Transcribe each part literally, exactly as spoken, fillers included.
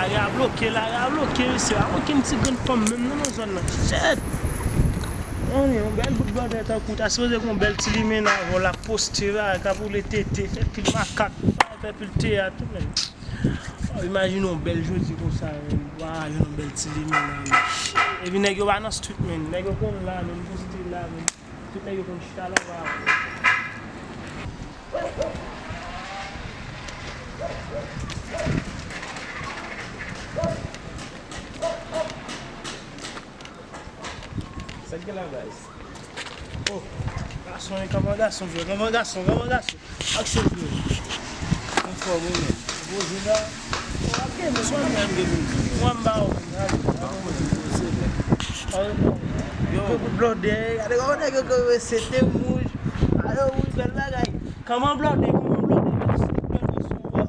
Rara bloke la, rara bloke, mesye. Pa okenn ti grenn fanm menm non nan zòn nan. Shit! Yon bèl bout blòdè tankou w ta sipoze gen yon bèl ti limena avè w l ap poste la, k ap woule tete, fè pil makak, fè pil teyat tou, men. Imajine yon bèl jodi konsa, men. Wa, jwenn yon bèl ti limena, men. Epi nèg yo pa nan street, men. Nèg yo konn la, men. Poste la, men. Tout nèg yo konn chita la, wa. Sa k gen la, guys? Oh, gason, kòman gason jwe? Kòman gason? Kòman gason? Ak cheve. Anfòm, wi, men. Poze la. Mwen m ba ou. Yo, kout blòdè. Gade kòman nèg yo kòmanse te wouj. Alo, wi, bèl bagay. Kòman blòdè? Kòman blòdè? Bèl gason. Oh, oh.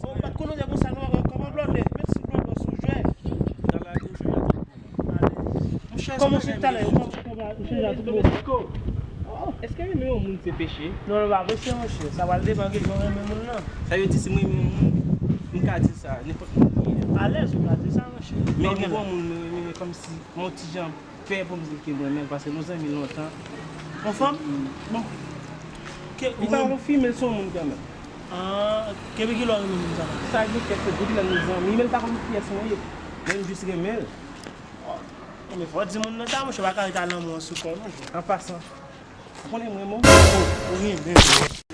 Bon, m pa t konnen w te konsa, non. Kòman blòdè? Menm si blòdè sou jwè. Kòman se talè? Èske renmen yon moun se peche? Non, non, pa peche, monchè. Sa pral depann ke jan w renmen moun nan. Sa vle di, si mwen renmen yon moun, m ka di sa, nenpòt moun li ye. Alèz ou ka di sa, monchè. Men yon bon moun, mwen renmen, men kòmsi, mwen yon ti jan pè pou m di l ke mwen renmen l, paske nou zanmi lontan. Yon fanm? Bon. Li pa yon fi, men l se yon moun kanmenm. Ah, depi kilè w renmen moun sa? Sa gen kèk bout lè nou zanmi, men l pa konn kiyès mwen ye. Men m jis renmen l. Oh, men fò w di moun nan sa, monchè, pa ka ret a lanmou an sou kò w, non. An pasan, ou konnen mwen renmen w? Ou renmen m.